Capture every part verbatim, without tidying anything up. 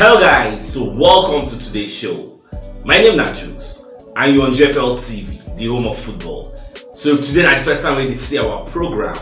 Hello guys, so welcome to today's show. My name na Juice and you're on G F L T V, the home of football. So if today na the first time wey you see our program,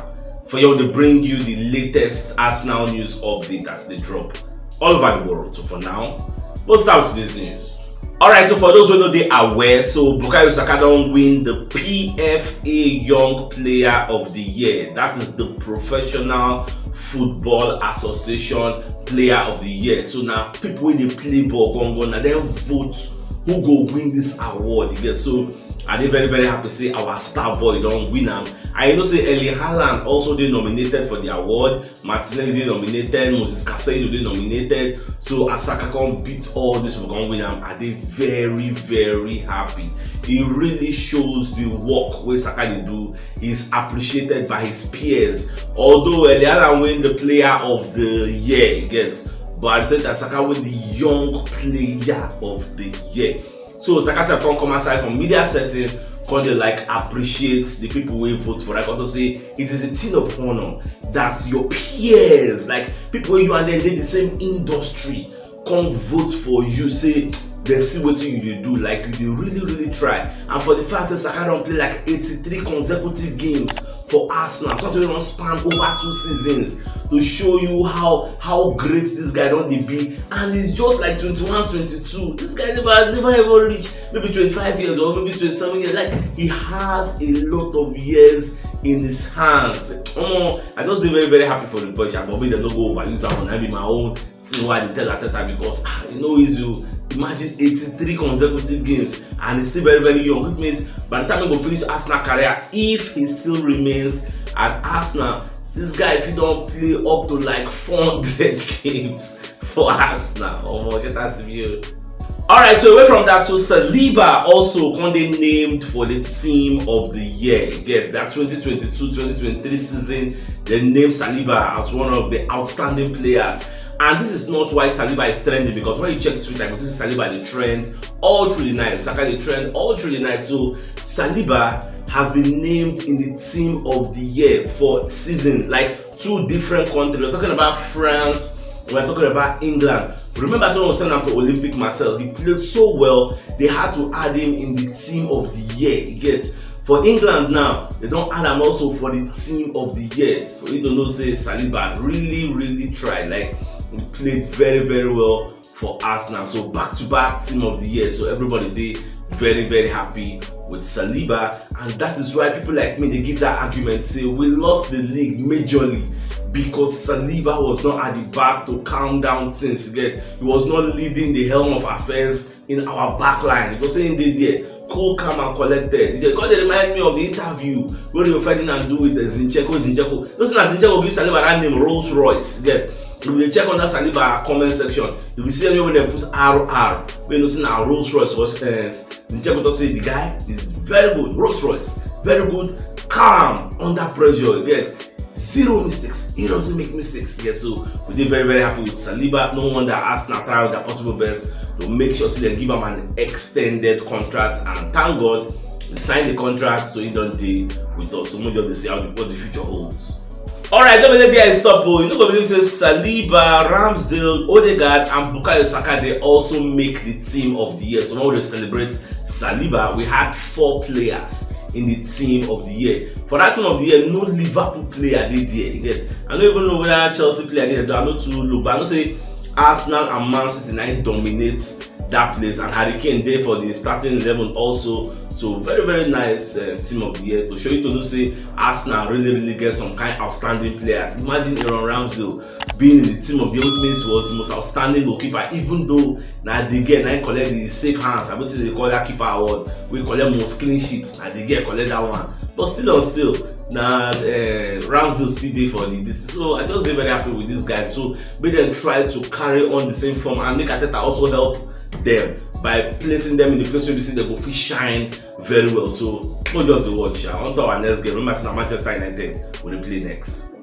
for here we dey bring you the latest Arsenal news update as e dey drop all over the world. So for now, let's start with this news. Alright, so for those wey no dey aware, so Bukayo Saka don win the P F A Young Player of the Year. That is the Professional Football Association Player of the Year. So na people wey dey play ball gangan, na dem vote who go win this award. You get? So I dey very, very happy say our star boy don win am. And you know say Erling Haaland also dey nominated for the award. Martinelli dey nominated, Moses Caicedo dey nominated. So as Saka come beat all these people, come win am, I dey very, very happy. E really shows the work wey Saka dey do. He's appreciated by his peers. Although Erling Haaland win the Player of the Year, you get, but at the same time Saka win the Young Player of the Year. So Saka sef come come outside from media setting, come dey, like, appreciate the people wey vote for am, come talk say it is a thing of honor that your peers, like, people wey you and dem dey the same industry, come vote for you, say dem see wetin you dey do, like, you dey really, really try. And for the fact say Saka don play, like, eighty-three consecutive games for Arsenal, something wey don span over two seasons, to show you how how great this guy don dey be. And he's just, like, twenty-one, twenty-two. This guy never never even reach maybe twenty-five years or maybe twenty-seven years. Like, he has a lot of years in his hands. Omo, I just dey very, very happy for the boy sha, but make dem no go overuse am. Na be my own thing wey I dey tell Arteta, because ah, e no easy o. Imagine eighty-three consecutive games and he's still very, very young, which means by the time he go finish Arsenal career, if he still remains at Arsenal, this guy fit don play up to, like, four hundred games for Arsenal. Omo, get as e be o. Alright, so away from that, so Saliba also come dey named for the team of the year. You get that? Twenty twenty-two twenty twenty-three season, they named Saliba as one of the outstanding players. And this is not why Saliba is trending, because when you check Twitter, you go see Saliba dey trend all through the night, Saka dey trend all through the night. So Saliba has been named in the team of the year for season, like, two different countries. We're talking about France, we're talking about England. Remember, someone sent him to Olympic Marseille. He played so well, they had to add him in the team of the year. You get? For England now, they don add am also for the team of the year. For you to know say Saliba really, really tried. Like, he played very, very well for Arsenal. So back to back team of the year. So everybody dey very, very happy with Saliba, and that is why people like me dey give that argument say we lost the league majorly because Saliba was not at the back to calm down things. You get? He was not leading the helm of affairs in our back line. He was saying dey there, cool, calm and collected. He just come dey remind me of the interview wey Rio Ferdinand do with, uh, Zinchenko. Zinchenko. Those na Zinchenko give Saliba that name, Rolls Royce. Yes. If you dey check under Saliba comment section, you will see anywhere wey dem put R R, wey you know say na Rolls Royce. Was, uh, Zinchenko talk say the guy is very good, Rolls Royce, very good, calm under pressure. Yes. Zero mistakes. He doesn't make mistakes. Yes, so we dey very, very happy with Saliba. No wonder Arsenal try out their possible best to make sure say dem give am an extended contract, and thank God he signed the contract, so he don dey with us. So we just dey see how the, what the future holds. Alright, don't let there stop o. You no go believe say Saliba, Ramsdale, Odegaard, and Bukayo Saka dey also make the team of the year. So when we dey celebrate Saliba, we had four players in the team of the year. For that team of the year, no Liverpool player dey there. You get? I no even know whether Chelsea player dey there, though I no too look, but I know say Arsenal and Man City na im dominate that place, and Harry Kane dey for the starting eleven also. So very, very nice, uh, team of the year, to show you to know say Arsenal really, really get some kind outstanding players. Imagine Aaron Ramsdale being in the team of the year, which means he was the most outstanding goalkeeper, even though na the girl na im collect the safe hands, I think they call that keeper award, wey collect most clean sheets, na the girl collect that one. But still on still, na, uh, Ramsdale still dey for the this. So I just dey very happy with this guy. So make dem try to carry on the same form, and make Arteta also help them by placing them in the place where we see they go fit shine very well. So we'll just dey watch. Uh, on to our next game. Remember, it's not Manchester United we dey play next.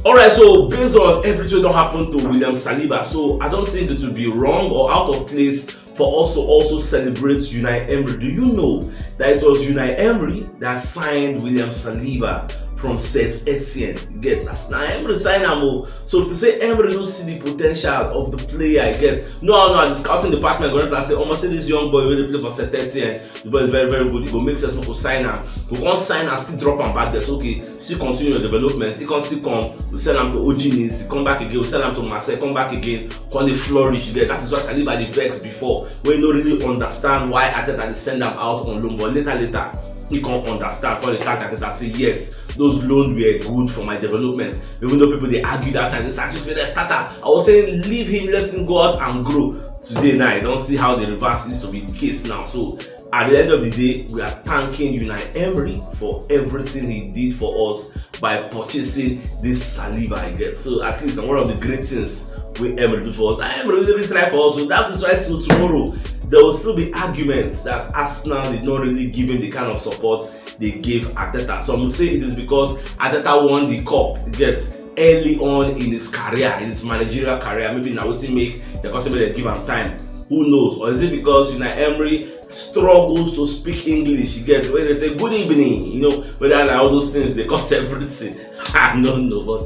Alright, so based on everything that happened to William Saliba, so I don't think it would be wrong or out of place for us to also celebrate Unai Emery. Do you know that it was Unai Emery that signed William Saliba from Saint Etienne. You get, na Emery sign am o. So to say Emery no see the potential of the player, you get, no, no, the scouting department go and say, "Omo, see this young boy wey dey play for Saint Etienne, the boy is very, very good, e go make sense for to sign am." We come sign and still drop am back there. So okay, still continue your development. He come still come, we sell am to Ojini, he come back again, we sell am to Marseille, come back again, come dey flourish. You get, that is why Saliba dey vex before, wey no really understand why Arteta dey send am out on loan, but later, later, he come understand, come dey thank Arteta, say, "Yes, those loans were good for my development." Even though people dey argue that time, say, "Sanchez Perez starter." I was saying, "Leave him, let him go out and grow." Today now, I don see how the reverse used to be the case now. So at the end of the day, we are thanking Unai Emery for everything he did for us by purchasing this Saliba, I get. So at least na one of the great things wey Emery do for us. And Emery really try for us. So that is why till tomorrow, there will still be arguments that Arsenal did not really give him the kind of support they gave Arteta. Some will say it is because Arteta won the cup, you get, early on in his career, in his managerial career. Maybe na wetin make the customer dey give am time. Who knows? Or is it because Unai Emery struggles to speak English? You get, when they say, "Good evening," you know, whether na all those things dey cause everything. I don't know, but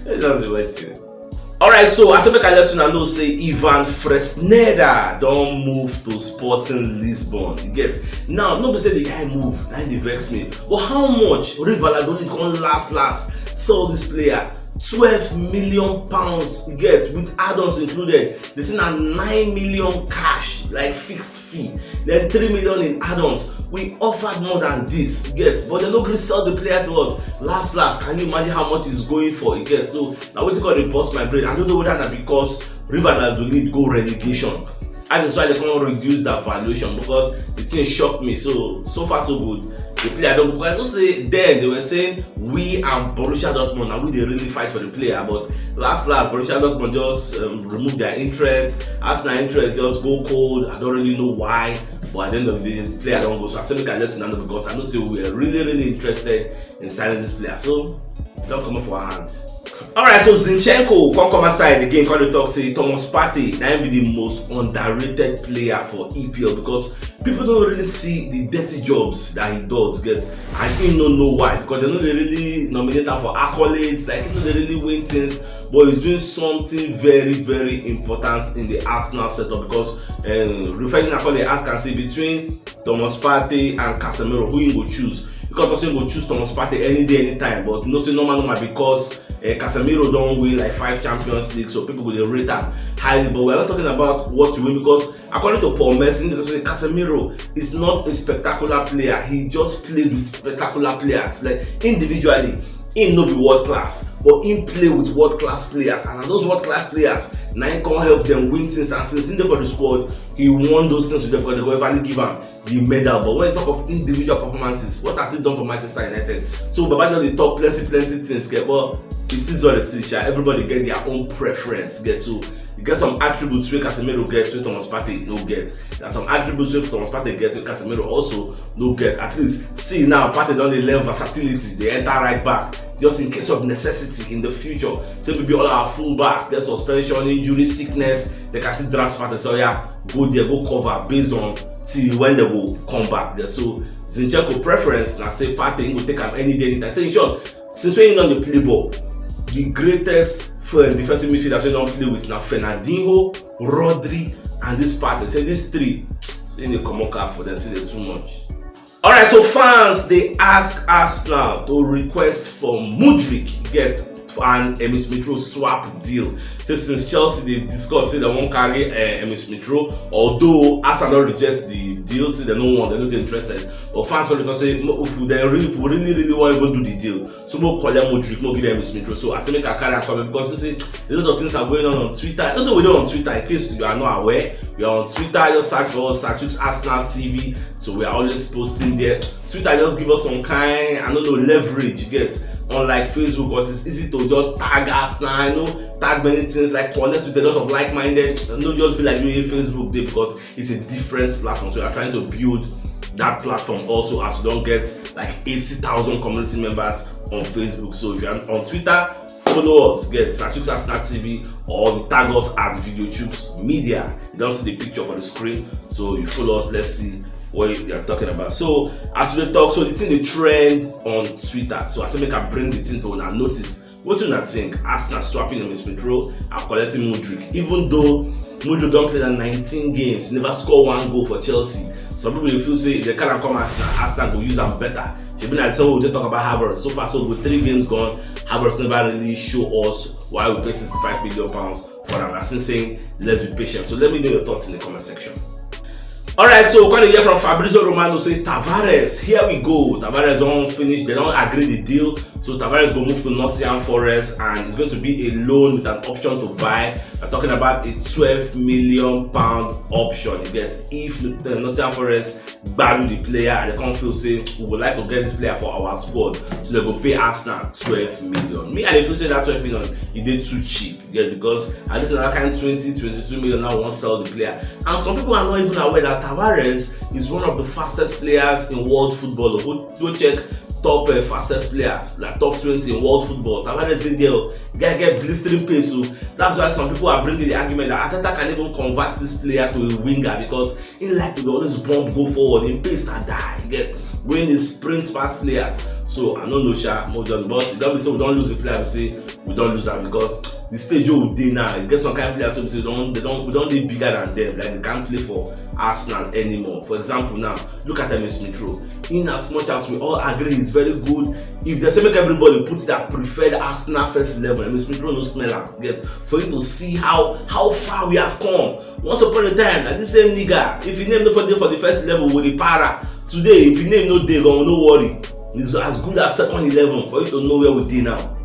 let's just be watching. Alright, so as I make I let una know say Ivan Fresneda don move to Sporting Lisbon. You get, now, no be say the guy move, na im dey vex me. But how much River Valladolid come last last sell this player? Twelve million pounds, you get, with add-ons included. They say na nine million cash, like, fixed fee, then three million in add-ons. We offered more than this, you get, but they no gree sell the player to us. Last last, can you imagine how much he's going for, you get? So na wetin come dey burst my brain. I don't know whether na because River Valladolid go relegation, that is why they come reduce that valuation, because the thing shock me. So, so far so good. The player don, because I know say then they were saying we and Borussia Dortmund, and we dey really fight for the player, but last last, Borussia Dortmund just, um, remove their interest. Arsenal interest just go cold. I don't really know why, but at the end of the day, the player don go. So I say make I let una know, because I know say we were really, really interested in signing this player. So e don comot for our hand. Alright, so Zinchenko come come outside again, come dey talk say Thomas Partey na him be the most underrated player for E P L, because people don't really see the dirty jobs that he does, get, and he no know why, because they no dey really nominate am for accolades, like, he no dey really win things, but he's doing something very, very important in the Arsenal setup, because, um, Rafael Nakole ask and say between Thomas Partey and Casemiro, who he go choose? Because person go choose Thomas Partey any day, anytime, but you know say normal, normal, because, eh, Casemiro don win, like, five Champions League, so people go dey rate am highly. But we're not talking about what you win, because according to Paul Merson, they say Casemiro is not a spectacular player. He just played with spectacular players, like, individually. He no be world class, but he play with world class players, and na those world class players na him come help them win things. And since he dey for the squad, he won those things with them, because they go everly give am the medal. But when you talk of individual performances, what has he done for Manchester United? So Baba just dey talk plenty, plenty things, get, but it is what it is, sha. Everybody get their own preference, get. So you get some attributes wey Casemiro get wey Thomas Partey no get. There are some attributes wey Thomas Partey get wey Casemiro also no get. At least see now, Partey don dey learn versatility, dey enter right back just in case of necessity in the future. So maybe all our fullbacks get suspension, injury, sickness, they can still draft Partey, say, "Oh yeah, go there, go cover," based on see when they go come back there. So Zinchenko preference na say Partey, he go take am any day, anytime. So in short, since when he don dey play ball, the greatest, um, defensive midfielders wey don play with na Fernandinho, Rodri, and this Partey. Say these three, say they comot cap for them, say they too much. Alright, so fans dey ask Arsenal to request for Mudryk, get, and Emil Smith Rowe swap deal. Say since Chelsea dey discuss say they wan carry, uh, Emil Smith Rowe, although Arsenal don reject the deal, say they no want, they no dey interested. But fans don dey talk say, "Mo-, if we dey really, if we really, really wan even do the deal, so mo collect Mudryk, mo give them Emil Smith Rowe." So I say make I carry am come, because you see a lot of things are going on on Twitter. Also, we dey on Twitter. In case you are not aware, we are on Twitter. Just search for us, Sachuks Arsenal T V. So we are always posting there. Twitter just give us some kind, I don't know, leverage, you get. Unlike Facebook, but it's easy to just tag us now. I know, tag many things, like, connect with a lot of like-minded. No just be like you in Facebook dey, because it's a different platform. So we are trying to build that platform also, as we don get, like, eighty thousand community members on Facebook. So if you're on Twitter, follow us, get Sachuks Arsenal T V, or you tag us at Video Chuks Media. You don see the picture for the screen, so you follow us. Let's see what you are talking about. So as we talk, so the thing dey trend on Twitter. So I say make I bring the thing to una notice. What do you think? Arsenal swapping Emile Smith Rowe and collecting Mudryk. Even though Mudryk don play that nineteen games, never score one goal for Chelsea. Some people dey feel say if they carry am come Arsenal, Arsenal go use am better. Shebi na so we dey talk about Havertz. So far so good, three games gone. Havertz never really show us why we pay sixty-five million pounds for am. I still saying let's be patient. So let me know your thoughts in the comment section. Alright, so we come to hear from Fabrizio Romano say Tavares, here we go. Tavares don finish, they don agree the deal. So Tavares go move to Nottingham Forest and it's going to be a loan with an option to buy. We're talking about a twelve million pound option. You guess if the Nottingham Forest gbadu the player and they come feel say we would like to get this player for our squad, so they go pay Arsenal twelve million. Me, I dey feel say that twelve million, e dey too cheap. Yeah, because at least another kind twenty, twenty-two million now wan sell the player. And some people are not even aware that Tavares is one of the fastest players in world football. Go, go check top uh, fastest players, like top twenty in world football. Tavares dey there. Oh. The guy get blistering pace. So that's why some people are bringing the argument that Arteta can even convert this player to a winger because he like to always bump, go forward. He pace na die. You get when he sprints past players. So I don't know, sha, more just but it don't be so we don't lose the player. We say we don't lose am because the stage wey we dey now, e get some kind of players wey be say don they don we don dey bigger than them, like they can't play for Arsenal anymore. For example now, look at Emile Smith Rowe. In as much as we all agree he's very good, if they say make everybody put their preferred Arsenal first eleven, Emile Smith Rowe no smell am. Get for you to see how how far we have come. Once upon a time, na this same nigga, if him name no for dey for the first eleven, we dey para. Today, if him name no dey, gan, no worry. He's as good as second eleven for you to know where we dey now.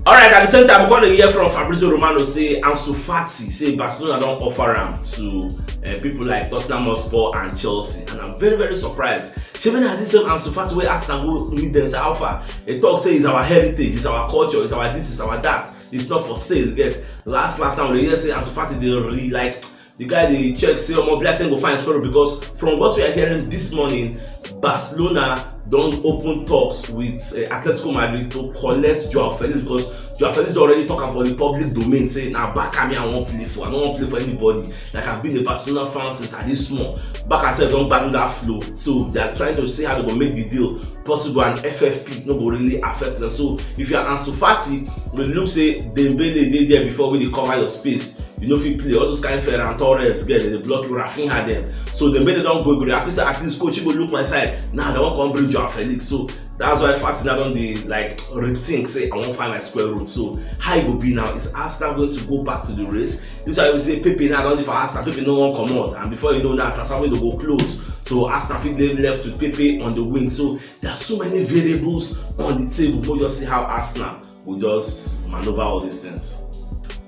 Alright, at the same time, we gonna hear from Fabrizio Romano say Ansu Fati say Barcelona don offer am to uh, people like Tottenham Hotspur and Chelsea, and I'm very very surprised. Shebi na this same Ansu Fati wey Arsenal go meet them say how far? They talk say it's our heritage, it's our culture, it's our this, it's our that. It's not for sale. Get last last time we hear say Ansu Fati dey really like the guy dey check say omo be like say go find square because from what we are hearing this morning, Barcelona don open talks with uh, Atletico Madrid to collect Joao Felix because Joao Felix don already talk am for the public domain say na Barca me I wan play for, I no wan play for anybody. Like I've been a Barcelona fan since I dey small. Barca sef don gbadu that flow, so they are trying to see how they go make the deal possible and F F P no go really affect them. So if you are Ansu Fati, you look say Dembele dey there before wey dey cover your space. You no fit play all those kind Ferran Torres, get they block you, Rafinha them. So Dembele don go, go. I feel say at least coach go look my side. Now they wan come bring Joao Felix. So that's why Fati now don dey like rethink say I wan find my square root. So how e go be now? Is Arsenal going to go back to the race? This why we say Pepe now don dey for Arsenal. Pepe no wan comot, and before you know now transfer window go close. So Arsenal fit dey left with Pepe on the wing. So there are so many variables on the table. We'll just see how Arsenal will just maneuver all these things.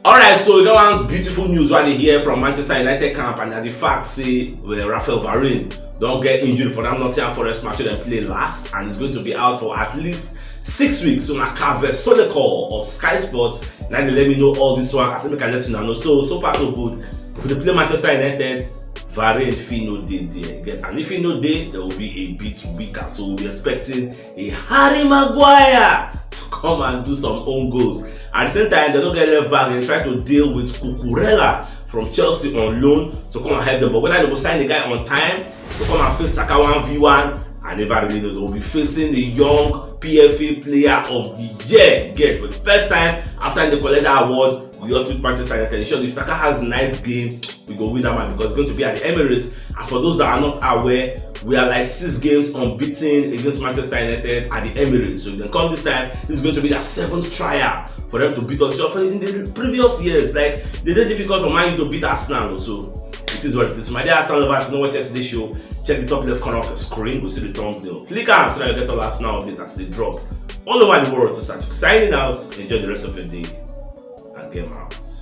Alright, so we get one beautiful news wey I dey hear from Manchester United camp, and na the fact say well, Rafael Varane don get injured for that Nottingham Forest match wey dem play last, and he's going to be out for at least six weeks. So na Kave Solekor of Sky Sports na dey let me know all this one. I say make I let una know. So so far so good. If we dey play Manchester United, Varane fit no dey there. Get and if he no dey, they will be a bit weaker. So we'll be expecting a Harry Maguire to come and do some own goals. At the same time, they don't get left back. They try to deal with Cucurella from Chelsea on loan to come and help them. But whether they will sign the guy on time to come and face Saka one v one, I never really know. They will be facing the young P F A player of the year. Get for the first time after they collect that award, we also with Manchester United. Sure, if Saka has a nice game, we go win that match because it's going to be at the Emirates. And for those that are not aware, we are like six games unbeaten against Manchester United at the Emirates. So if they come this time, this is going to be their seventh trial for them to beat us. So in the previous years, like they did difficult for Man U to beat Arsenal. So it is what it is. My dear Arsenal lovers, if you know what yesterday show, check the top left corner of the screen. We'll see the thumbnail. Click on so that you get all Arsenal updates as they drop all over the world. So signing out. Enjoy the rest of your day and game out.